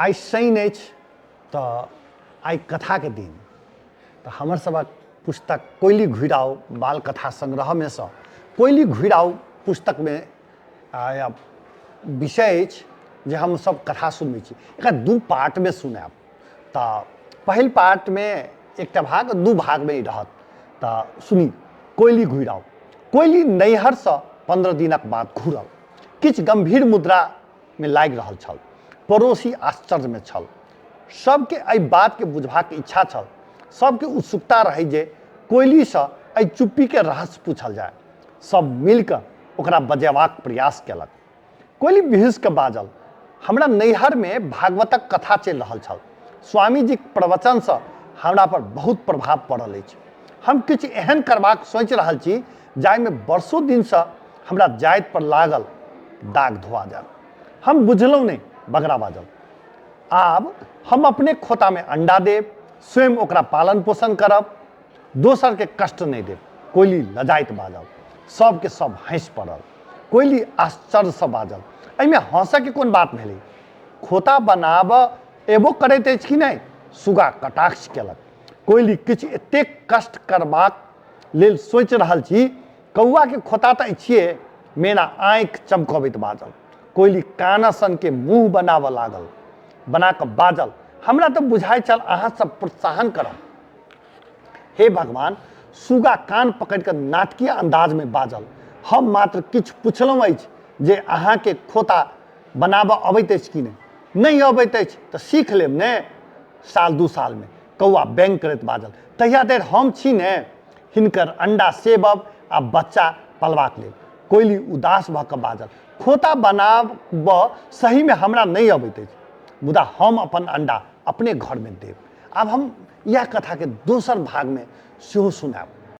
आइ शनि अछि तऽ आइ कथाके दिन तऽ हमर सभक पुस्तक कोइली घुरि आउ बाल कथा संग्रहमे सँ कोइली घुरि आउ पुस्तकमे विषय अछि जे हमसभ कथा सुनबै छी एकरा दू पार्टमे सुनायब तऽ पहिल पार्टमे एकटा भाग दू भागमे ई रहत तऽ सुनी कोइली घुरि आउ। कोइली नैहरसँ 15 दिनक बाद घुरल। किछु गम्भीर मुद्रामे लागि रहल छल। पड़ोसी आश्चर्यमे छल। सभकेँ एहि बातकेँ बुझबाक इच्छा छल। सभकेँ उत्सुकता रहै जे कोइलीसँ एहि चुप्पीके रहस्य पूछल जाय। सभ मिलि कऽ ओकरा बजयबाक प्रयास केलक। कोइली बिहुँसि कऽ बाजल, हमरा नैहरमे भागवतक कथा चलि रहल छल। स्वामीजीक प्रवचनसँ हमरा पर बहुत प्रभाव पड़ल अछि। हम किछु एहन करबाक सोचि रहल छी जाहिमे वर्षो दिनसँ हमरा जाति पर लागल दाग धोआ जायत। हम बुझलहुँ नहि, बगरा बाजल। आब हम अपने खोतामे अंडा देब, स्वयं ओकरा पालन-पोषण करब। दोसरके कष्ट नहि देब। कोइली लजाइत बाजल। सभके सभ हँसि पड़ल। कोइली आश्चर्यसँ बाजल, एहिमे हँसऽके कोन बात भेलै? खोता बनाबऽ एबो करैत अछि कि नहि? सुगा कटाक्ष केलक। कोइली किछु एतेक कष्ट करबाक लेल सोचि रहल छी? कौआके खोता तऽ अछिए, मेना आँखि चमकबैत बाजल। कोइली कानऽ सनके मुँह बनाबऽ लागल। बना कऽ बाजल, हमरा तऽ बुझाइत छल अहाँ सब प्रोत्साहन करब। हे भगवान, सुगा कान पकड़ि कऽ नाटकीय अन्दाजमे बाजल, हम मात्र किछु पुछलहुँ अछि जे अहाँके खोता बनाबऽ अबैत अछि कि नहि? नहि अबैत अछि तऽ सीख लेब ने साल दू सालमे। कौआ व्यंग्य करैत बाजल, तहिया धरि हम छी ने हिनकर अंडा सेबब आ बच्चा पलबाक लेल। कोइली उदास भऽ कऽ बाजल, खोता बनाबऽ सहीमे हमरा नहि अबैत अछि, मुदा हम अपन अंडा अपने घरमे देब। आब हम इएह कथाके दोसर भागमे सेहो सुनायब।